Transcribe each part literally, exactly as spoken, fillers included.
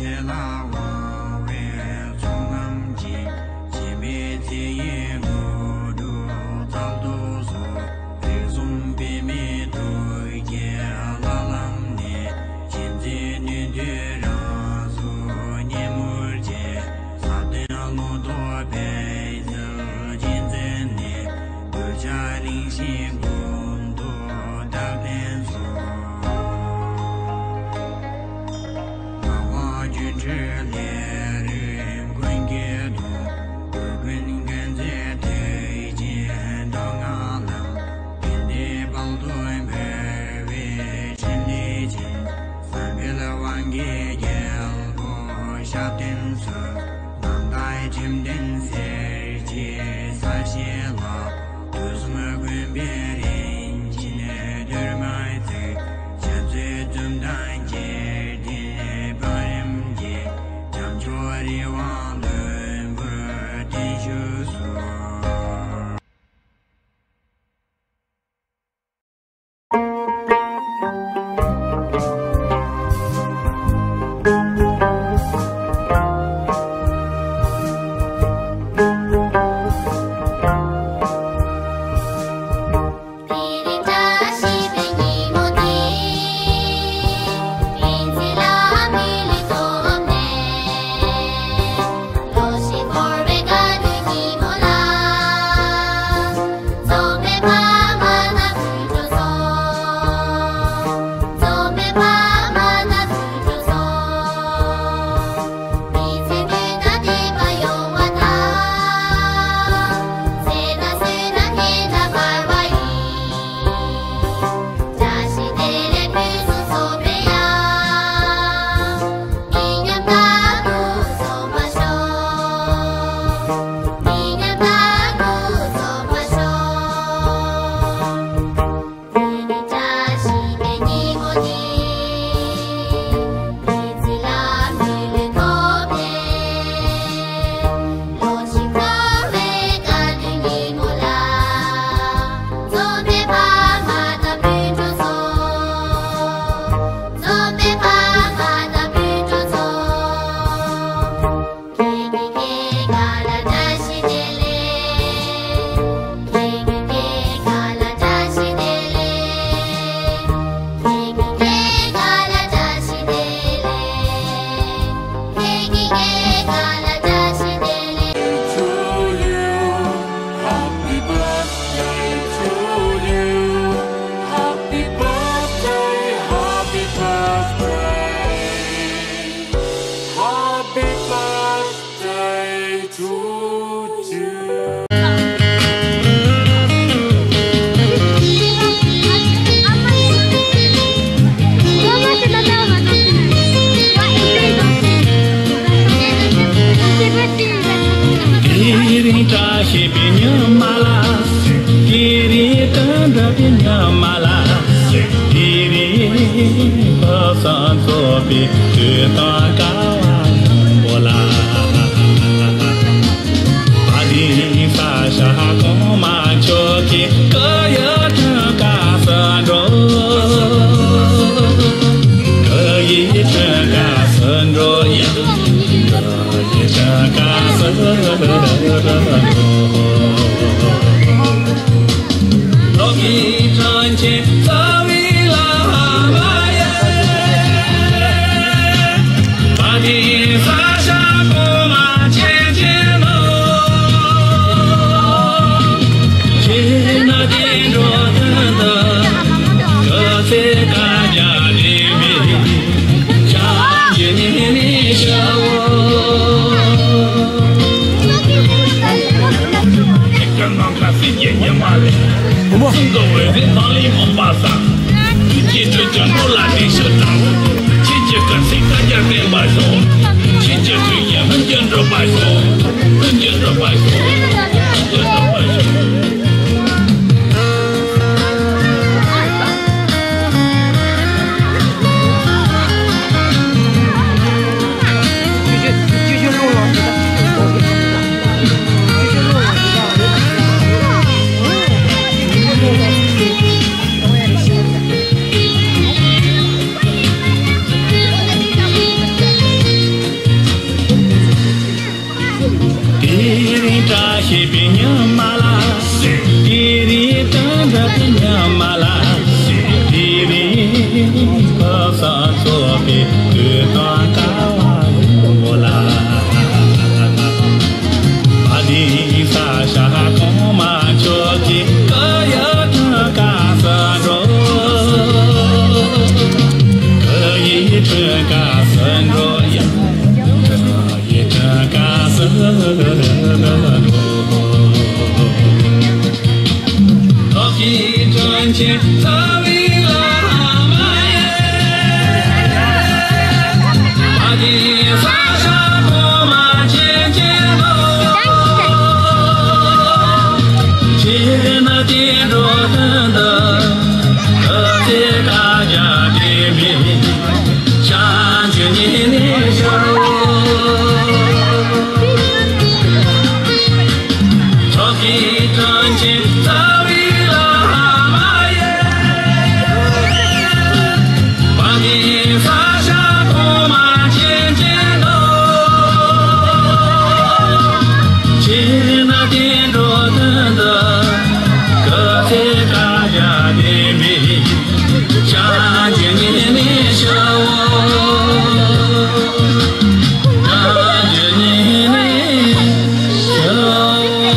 ལ་དབང་བའི་ཚོགས་རྣམས་ཀྱིས། སྦྱིན་པའི་ཚེ་ཡི་དངོས་གྲུབ་སྩལ་དུ་གསོལ། རིགས་གསུམ་པད་མའི་ཐུགས་ཀྱི་ལྷ་ལམ་ནས། བྱིན་ཚེ་ནུས་མཐུ་རང་གཟུགས་ཉིན་མོར་བཅས། ས་སྟེང་ལོ་ཏོག་འཕེལ་ཕྱིར་སྦྱིན་མཛད་ནས། གདུལ་བྱ་གླིང་བཞི་ཀུན་ཏུ་རྟག་བརྟན་སོགས། ངག་དབང་སྒྱུ་འཕྲུལ་ལས་རིགས་ཀུན་གྱི་གདུང་། འགྲོ་ཀུན་མགོན་མཛད་ཐེག་ཆེན་མདོ་སྔགས་ལམ། དགེ་འདུན་དཔལ་དུ་འབར་བའི་ཕྲིན་ལས་ཅན། བསམ་འཕེལ་དབང་གི་རྒྱལ་པོ་ཞབས་བརྟན་གསོལ། ནམ་མཁའི་ཁྲིམས་ལྡན་གསེར་གྱི་ས་གཞི་ལ། དུས་གསུམ་མགོན་པོའི་རིན་ཆེན་གཏོར་མ་བརྩེགས། ཞབས་སོར་འཛུམ་མདངས་འཁྱིལ་ཏེ་བང་རིམ་བརྒྱད། བྱམས་མཆོག་རི་དབང་ལྷུན་པོར་བརྟན་བཞུགས་སུ། རྫོགས་པའི་ཕ་མ་དང་དུད་འགྲོ་ཚོགས། རྫོགས་པའི་ཕ་མ་དང་དུད་འགྲོ་ཚོགས། མི་ཚེ་ཀུན་ཏུ་བདེ་བ་ཡོང་བ་དང་། ཚེ་དང་བསོད་ནམས་ལྷན་ཅིག་ཏུ་འབར་བ་ཡིས། བཀྲ་ཤིས་བདེ་ལེགས་ཕུན་སུམ་ཚོགས་པའི་ཡང་། མི་ཉམས་རྟག་ཏུ་རྫོགས་པར་ཤོག་མི་ཉམས་རྟག་ཏུ་རྫོགས་པར་ཤོག་བཀྲ་ཤིས་པའི་ཉིན་མོ་འདི། མི་ཚེ་ལ་མི་ལུས་ཐོབ་པའི། ལོ་གཅིག་འཁོར་བའི་དཀའ་སྡུག་ཉིན་མོ་ལ། རྫོགས་པའི་ཕ་མ་དང་དུད་འགྲོ་ཚོགས། རྫོགས་པའི་ཕ་མ་དང་དུད་འགྲོ་ཚོགས། ཁྱེད་ཀྱི་སྐྱེས་སྐར་ལ་བཀྲ་ཤིས་བདེ་ལེགས། ཁྱེད་ཀྱི་སྐྱེས་སྐར་ལ་བཀྲ་ཤིས་བདེ་ལེགས། ཁྱེད་ཀྱི་སྐྱེས་སྐར་ལ་བཀྲ་ཤིས་བདེ་ལེགས། ཁྱེད་ཀྱི་སྐྱེས་སྐར་ལ་བཀྲ་ཤིས་བདེ་ལེགས། To you, happy birthday to you, happy birthday, happy birthday, happy birthday to you. དེ་རིང་བཀྲ་ཤིས་པའི་ཉི་མ་ལ། དེ་རིང་དོན་འགྲུབ་པའི་ཉི་མ་ལ། དེ་རིང་ཕུན་སུམ་ཚོགས་པའི་དུས་དང་སྐལ་བ་བཟང་པོ་ལ། བ་དན་ས་ཞབས་གོང་མ་མཆོག་གི་སྐུ་ཡི་དྲུང་ཁག་སུ་འགྲོ། སྐུ་ཡི་དྲུང་ཁག་སུ་འགྲོ་ཡ། སྐུ་ཡི་དྲུང་ཁག་སུ་འགྲོ། ལོ་གི་གྲངས་ཅན་རྩ་བའི་བླ་མ་ཡ། བ་དན་ས་ཞབས་གོང་མ་མཁྱེན་ཅི་ནོ། ཁྱེད་ནི་བདེ་འགྲོ་དོན་དུ་སྐུ་ཚེ་བསྐལ་བརྒྱར་བརྟན་པའི་བྱང་ཆུབ་ནི་ནི་ཤར་བོ། སྐྱོན་ནམ་མཁའ་སྲིད་ཀྱི་ཉི་མ་ལས། བུ་མོ། གསུང་གི་འོད་ཟེར་ནང་ལས་མུན་པ་སངས། ཆོས་ཀྱི་སྤྲུལ་སྐྱོན་ནོར་ལ་བདེ་གཤེགས་དང་། ཆོས་ཀྱི་སྐུ་ཚེ་བསྐལ་བརྒྱར་བརྟན་པར་ཤོག་ཆོས་ཀྱི་སྤྲུལ་སྐྱོན་ལྷུན་གྱིས་འགྲུབ་པར་ཤོག་ལྷུན་གྱིས་འགྲུབ་པར་ཤོག་ལྷུན་གྱིས་འགྲུབ་པར་ཤོག་སྐྱེས་པའི་ཉི་མ་ལ། དེ་རིང་དོན་འགྲུབ་པའི་ཉི་མ་ལ། དེ་རིང་ཁོ་བསམ་ཚོགས་པའི་དུས་དང་བསྐལ་བ་ཡོངས་ལ། ཨ་ལི་ས་ཤ་གོང་མ་མཆོག་གི་སྐུ་ཡི་དྲུང་ཁག་སུ་འགྲོ། སྐུ་ཡི་དྲུང་ཁག་སུ་འགྲོ་ཡ། ཡི་དྲུང་ཁག་སུ་འགྲོ། ལོ་གི་དྲིན་ཆེན་རྩ་བའི་བླ་མ་ཡིན། ཨ་ལི་ས་ཤ་གོང་མ་མཆོག་གི་དྲུང་ཁག་སུ་འགྲོ། ཁྱེད་ནི་བསྟན་འགྲོ་དོན་དུ། སྐུ་ཚེ་བསྐལ་བརྒྱར་བརྟན་པའི་བྱང་ཆུབ་ཉིད་ནི་ཤར་བའོ། ཚོགས་ཀྱི་དྲིན་ཆེན་རྩ་བའི་བླ་མ་ཡིན། ཕ་གི་ས་ཤ་གོང་མ་ཆེན་ཆེན་ནོ། ཁྱེད་ནི་བསྟན་འགྲོ་དོན་དུ། སྐུ་ཚེ་བསྐལ་བརྒྱར་བརྟན་པའི་བྱང་ཆུབ་ཉིད་ནི་ཤར་བའོ། བྱང་ཆུབ་ཉིད་ནི་ཤར་བའོ། བཀའ་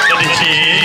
དྲིན་ཆེ།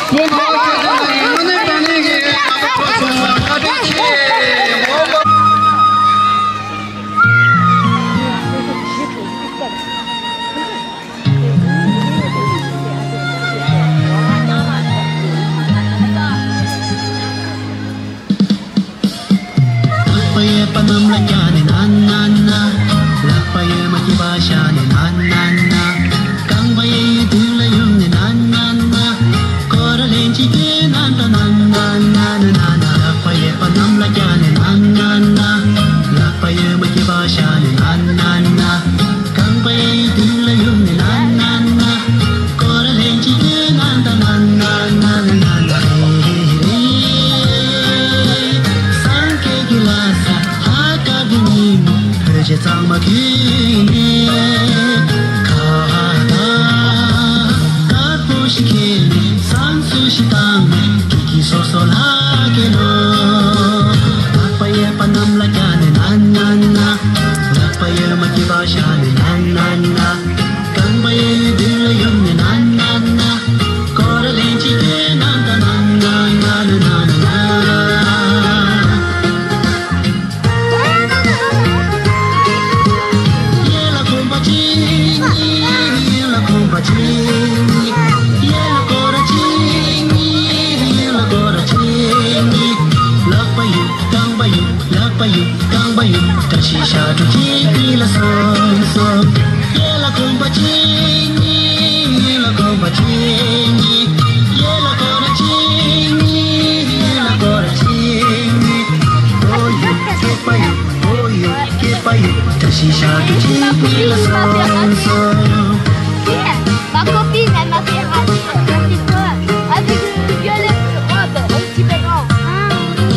ལག་པ་གཡས་པ་གནམ་ལ་བཀྱག་ནས་ན་ན་ན། ལག་པ་གཡོན་མ་སྐེད་པ་བཞག་ནས་ན་ན་ན། རྐང་པ་གཡས་གཡོན་མདུན་ལ་གཡུག་ནས་ན་ན་ན། སྐོར་ར་ལན་གཅིག་བསྐྱལ་ན་ད་ན་ན་ན་ན་ན་ན། ལག་པ་གཡས་པ་གནམ་ལ་བཀྱག་ནས་ན་ན་ན། ལག་པ་གཡོན་མ་སྐེད་པ་བཞག་ནས་ན་ན་ན། རྐང་པ་གཡས་གཡོན་མདུན་ལ་གཡུག་ནས་ན་ན་ན། སྐོར་ར་ལན་གཅིག་བསྐྱལ་ན་ད་ན་ན་ན་ན་ན། ཧེ་ཧེ་ཧེ། སངས་རྒྱས་ཀྱི་ལྷ་ས་ལྷ་དཀར་པོའི་ཉིན་མོ། བོད་ཆས་གཙང་མ་གྱོན་ནས། ཁ་བཏགས་དཀར་པོ་ཞིག་འཁྱེར་ནས། བསང་གསོལ་ཞིག་བཏང་ནས། སྐྱིད་སྐྱིད་སོ་སོ་ལྷ་སྐྱིད་ལོ། ལག་པ་གཡས་པ་གནམ་ལ་བཀྱག་ནས་ན་ན་ན། ལག་པ་གཡོན་མ་སྐེད་པ་བཞག་ནས་ན་ན་ན། རྐང་པ་གཡས་གཡོན་མདུན་ལ་གཡུག་ནས་ན་ན་ན། སྐོར་ར་ལན་གཅིག་བསྐྱལ་ན་ད་ན་ན་ན་ན་ན་ན། གཡས་ལ་གོམ་པ་གཅིག་གཉིས། གཡོན་ལ་གོམ་པ་གཅིག་གཉིས། གཡས་ལ་སྐོར་ར་གཅིག་གཉིས། གཡོན་ལ་སྐོར་ར་གཅིག་གཉིས། ལག་པ་གཡུག་རྐང་པ་གཡུག་ལག་པ་གཡུག་རྐང་པ་གཡུག་བཀྲ་ཤིས་ཞབས་བྲོ་གཅིག་གཉིས་ལ་སོང་སོང་། གཡས་ལ་གོམ་པ་གཅིག་གཉིས། གཡོན་ལ་གོམ་པ་གཅིག་གཉིས། གཡས་ལ་སྐོར་ར་གཅིག་གཉིས། གཡོན་ལ་སྐོར་ར་གཅིག་གཉིས། སྐོར་གཡུག་སྐེད་པ་གཡུག་སྐོར་གཡུག་སྐེད་པ་གཡུག་བཀྲ་ཤིས་ཞབས་བྲོ་གཅིག་གཉིས་ལ་སོང་སོང་། Ma copine, elle m'a fait rater un petit peu avec une violet robe, un petit peu noir.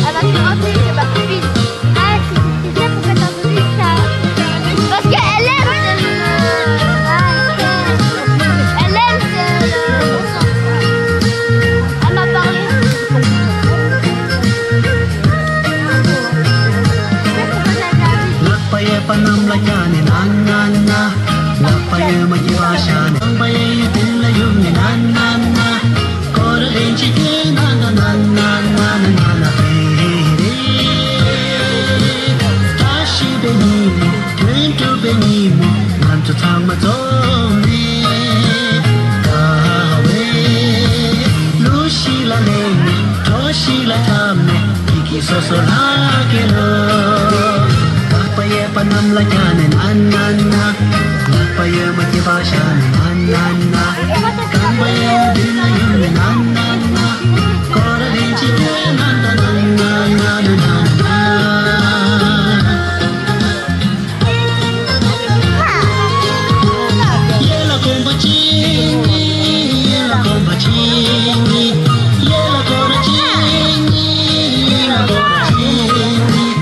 Elle m'a fait rater, c'est ma copine. Ah, c'est c'est ça pourquoi t'as voulu ça. Parce qu'elle aime, euh, elle aime, euh, elle m'a parlé. ལག་པ་གཡས་པ་གནམ་ལ་བཀྱག་ནས་ན་ན་ན། ལག་པ་གཡོན་མ་སྐེད་པ་བཞག་ནས། རྐང་པ་གཡས་གཡོན་མདུན་ལ་གཡུག་ནས་ན་ན་ན། སྐོར་ར་ལན་གཅིག་བསྐྱལ་ན་ད་ན་ན་ན་ན་ན་ན། ཧེ་ཧེ་ཧེ། བཀྲ་ཤིས་པའི་ཉིན་མོ། དོན་གྲུབ་པའི་ཉིན་མོ། ང་ཚོ་ཚང་མ་འཛོམས་ནས། དགའ་བའི་གླུ་ཞིག་ལ་གླེང་ནས། བྲོ་ཞིག་ལ་འཁྲབ་ནས། སྐྱིད་སྐྱིད་སོ་སོ་ལྷ་སྐྱིད་ལོ། ལག་པ་གཡས་པ་གནམ་ལ་བཀྱག་ནས་ན་ན་ན། ལག་པ་གཡོན་མ་སྐེད་པ་བཞག་ནས་ན་ན་ན། རྐང་པ་གཡས་གཡོན་མདུན་ལ་གཡུག་ནས་ན་ན་ན། སྐོར་ར་ལན་གཅིག་བསྐྱལ་ན་ད་ན་ན་ན་ན་ན་ན། གཡས་ལ་གོམ་པ་གཅིག་གཉིས། གཡོན་ལ་གོམ་པ་གཅིག་གཉིས། གཡས་ལ་སྐོར་ར་གཅིག་གཉིས། གཡོན་ལ་སྐོར་ར་གཅིག་གཉིས།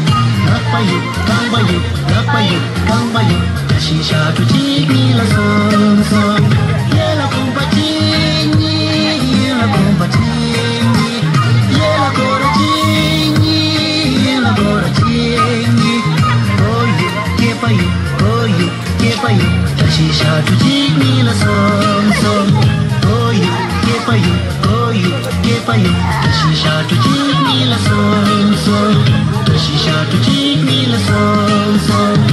ལག་པ་གཡུག་རྐང་པ་གཡུག་ལག་པ་གཡུག་རྐང་པ་གཡུག་བཀྲ་ཤིས་ཞབས་བྲོ་གཅིག་གཉིས་ལ་སོང་སོང་། གཡས་ལ་གོམ་པ་གཅིག་གཉིས། གཡོན་ལ་གོམ་པ་གཅིག་གཉིས། གཡས་ལ་སྐོར་ར་གཅིག་གཉིས། གཡོན་ལ་སྐོར་ར་གཅིག་གཉིས། སྐོར་གཡུག་སྐེད་པ་གཡུག་སྐོར་གཡུག་སྐེད་པ་གཡུག་བཀྲ་ཤིས་ཞབས་བྲོ་གཅིག་གཉིས་ལ་སོང་སོང་། སྐོར་གཡུག་སྐེད་པ་གཡུག་སྐོར་གཡུག་སྐེད་པ་གཡུག་བཀྲ་ཤིས་ཞབས་བྲོ་གཅིག་གཉིས་ལ་སོང་སོང་། བཀྲ་ཤིས་ཞབས་བྲོ་གཅིག་གཉིས་ལ་སོང་སོང་།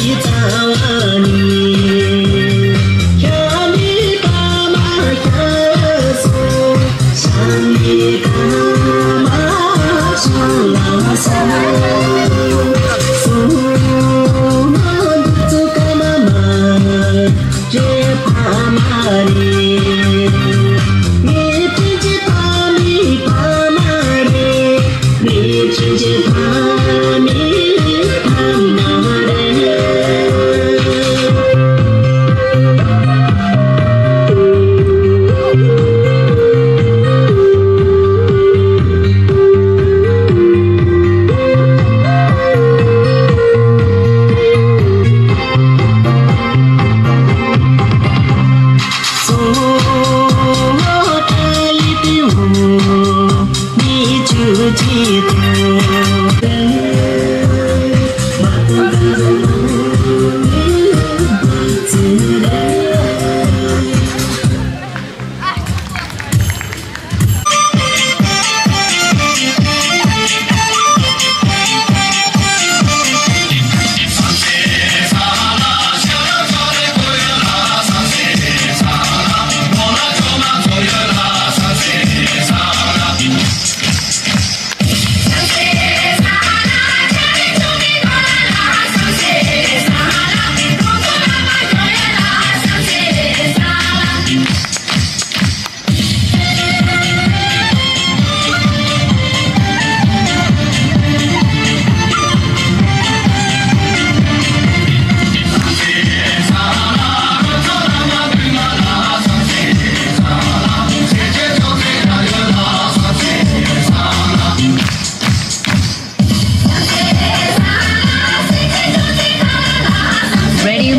Radio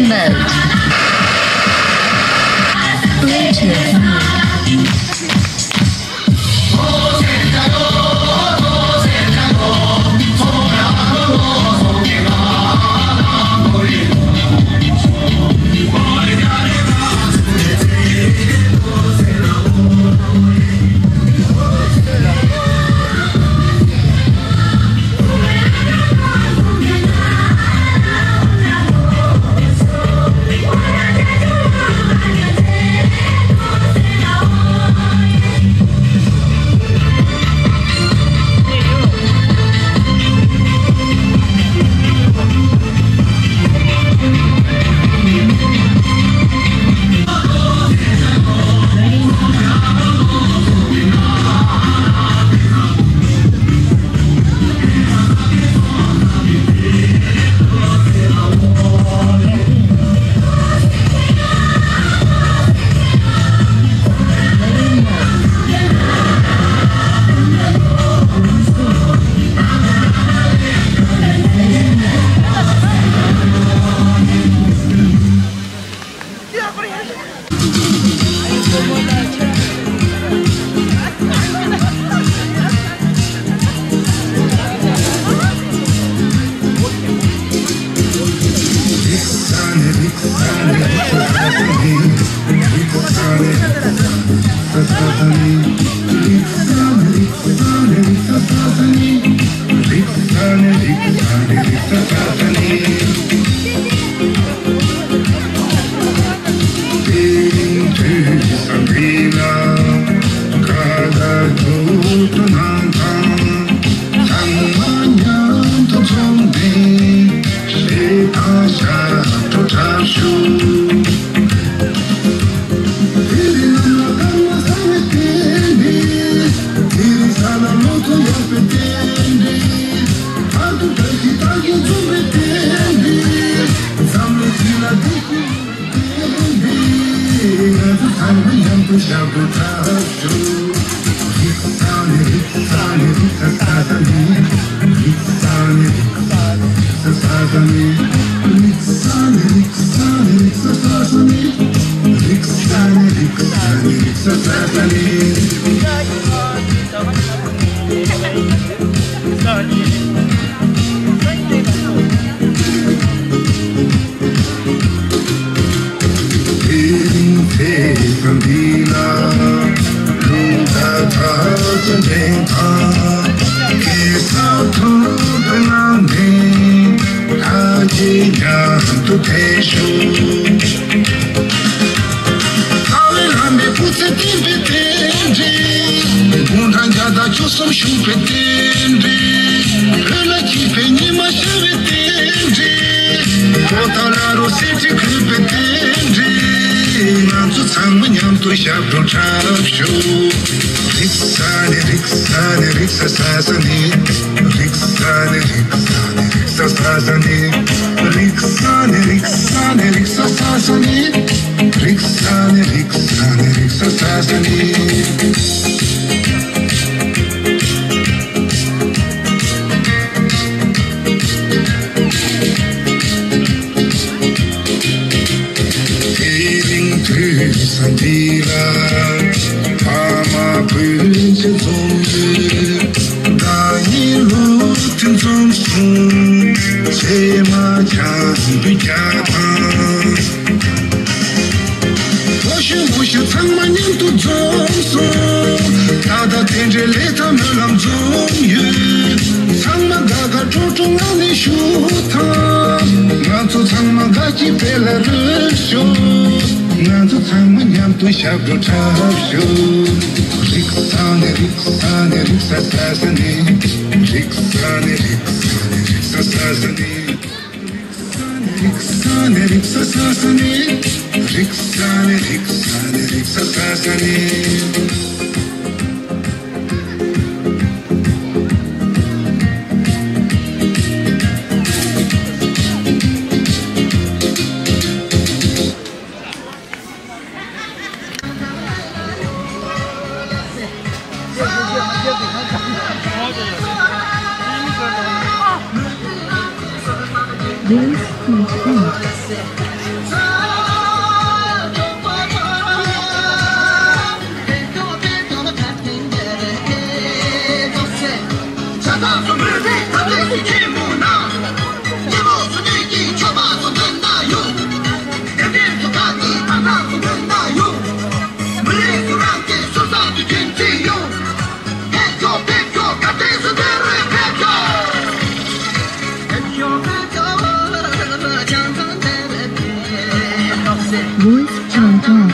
mode. Bluetooth mode. མཉམ་དུ་འཕེལ་ཤོག་ཁ་བའི་ལྷ་མོའི་སྐུ་ཚེ་བརྟན་པའི་རྟེན་འབྲེལ། དགུང་གྲངས་བརྒྱ་དང་བཅུ་གསུམ་བཞུགས་པའི་རྟེན་འབྲེལ། བོད་ལ་སྐྱིད་པའི་ཉི་མ་ཤར་བའི་རྟེན་འབྲེལ། ལོ་ལྟར་བླ་རུང་གསེར་ཁྲི་འཁོད་པའི་རྟེན་འབྲེལ། ང་ཚོ་ཚང་མ་མཉམ་དུ་ཞབས་བྲོ་འཁྲབ་ཤོག་རིག་ས་ནི་རིག་ས་ནི་རིག་ས་ས་ས་ནི། རིག་ས་ནི་རིག་ས་ནི་རིག་ས་ས་ས་ནི། རིག་ས་ནི་རིག་ས་ནི་རིག་ས་ས་ས་ནི། རིག་ས་ནི་རིག་ས་ནི་རིག་ས་ས་ས་ནི། དེ་རིང་དུས་བཟང་འདི་ལ་ཕ་མ་སྤུན་མཆེད་འཛོམས་ཡོད། ཟླ་ཉིན་ལོ་ཐུན་འཛོམས་སོང་། ཚེས་མ་འཆམ་པོའི་རྒྱ་ཐང་། ཕོ་གཞོན་མོ་གཞོན་ཚང་མ་མཉམ་དུ་འཛོམས་སོང་། ད་ལྟ་དེ་འདྲའི་ལས་དང་སྨོན་ལམ་འཛོམས་ཡོད། ཚང་མ་དགའ་དགའ་སྤྲོ་སྤྲོ་ངང་ནས་བཞུགས་དང་། ང་ཚོ་ཚང་མ་དགའ་སྐྱིད་དཔལ་ལ་རོལ་ཤོག་ང་ཚོ་ཚང་མ་མཉམ་དུ་ཞབས་བྲོ་འཁྲབ་ཤོག་རིག་ས་ནི་རིག་ས་ནི་རིག་ས་ས་ས་ནི། རིག་ས་ནི་རིག་ས་ནི་རིག་ས་ས་ས་ནི། རིག་ས་ནི་རིག་ས་ས་ས་ནི། རིག་ས་ནི་རིག་ས་ནི་རིག་ས་ས་ས་ནི། Voice Changchang.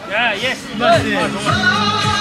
Yeah, yes. Merci.